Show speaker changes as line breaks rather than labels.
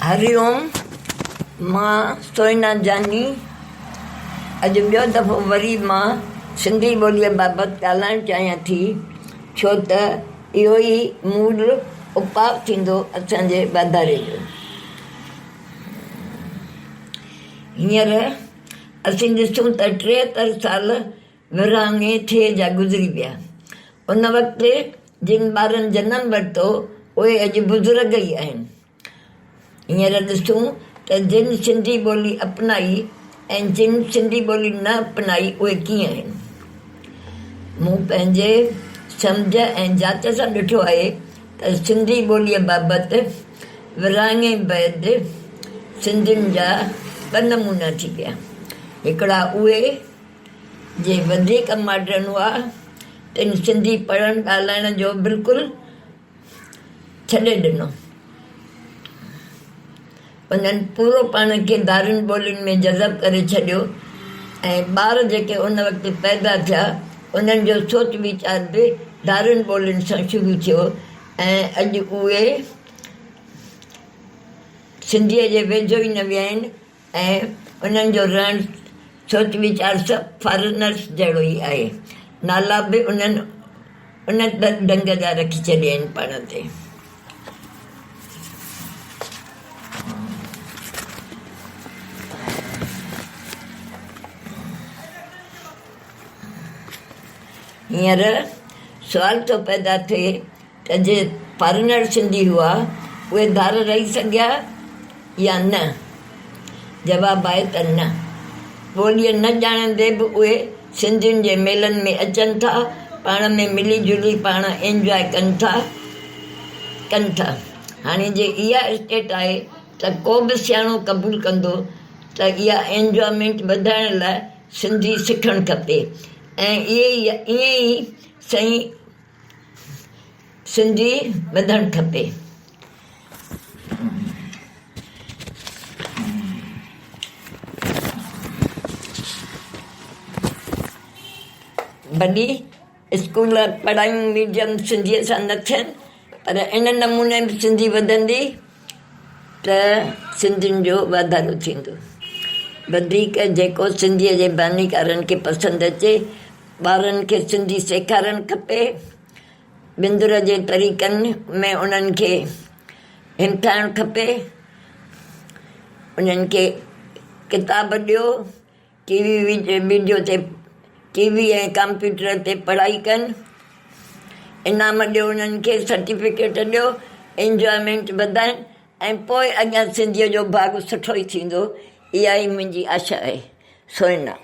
هري اوم، مان سوئنا جاني اڄ ٻيو دفعو وري مان سنڌي ٻوليء بابت ڳالهائڻ چاهيان ٿي ڇو ته اهو ئي مول اپاء ٿيندو اسان جي واڌاري جو. هينئر اسين ڏسون ته 73 سال ورهاڱي ٿئي جا گذري ويا. ان وقت جن ٻارن جنم ورتو، اهي اڄ بزرگ ئي آهن. هينئر ڏسون ته جن سنڌي ٻولي اپنائي ۽ جن سنڌي ٻولي نه اپنائي اهي ڪيئن آهن. مون پنهنجي سمجهه ۽ جاچ سان ڏٺو آهي ته سنڌي ٻوليء بابت ورهاڱي بعد سنڌين جا ٻه نمونا ٿي پيا. هڪڙا اهي جي وڌيڪ ماڊرن هئا، تن سنڌي پڙهڻ ڳالهائڻ جو بلڪل ڇڏي ڏنو. انهن پورو پاڻ کي ڌارين ٻولين ۾ جذب ڪري ڇڏيو ۽ ٻار جيڪي ان وقت پيدا ٿيا، انهن جو سوچ ويچار به ڌارين ٻولين سان شروع ٿيو ۽ اڄ اهي سنڌيء جي ويجهو ئي نه ويا آهن. ۽ انهن جو رهڻ سوچ ويچار سڀ فارينرس جهڙو ئي آهي. نالا به انهن ان ڍنگ جا رکي ڇڏيا آهن پاڻ تي. هينئر سوال ٿو پيدا ٿئي ته جي فارينر سنڌي هئا اهي ڌار رهي سگهيا يا نه؟ جواب آهي ته نه. ٻوليء نه ڄاڻندي به اهي سنڌين جي ميلن ۾ اچن ٿا، پاڻ ۾ ملي جلي پاڻ انجواء ڪن ٿا ڪن ٿا. هاڻي جي اها اسٽيٽ آهي ته ڪو به سياڻو قبول ڪندو ته اها انجوائمينٽ وڌائڻ لاء سنڌي سکڻ کپي ۽ ائين ئي سهي سنڌي وڌڻ کپي. ڀلي اسڪول پڙهايون ميڊيم سنڌيء سان نه ٿين پر ان نموني به سنڌي وڌندي ته سنڌين جو واڌارو ٿيندو. وڌيڪ جيڪو سنڌيء جي بانيڪارن کي پسند اچي ٻارن کي سنڌي سيکارڻ کپي. وندر جي طريقن ۾ انهن کي همٿائڻ کپي. انهن کي ڪتاب ڏيو، ٽي وي وڊيو تي ٽي وي ۽ ڪمپيوٽر تي پڙهائي ڪن. انعام ڏيو انهن کي، سرٽيفڪيٽ ڏيو، انجوائمينٽ وڌائين ۽ پوء اڳيان سنڌيء جو ڀاڳ سٺو ئي ٿيندو. اها ئي منهنجي آشا آهي. سوئنا.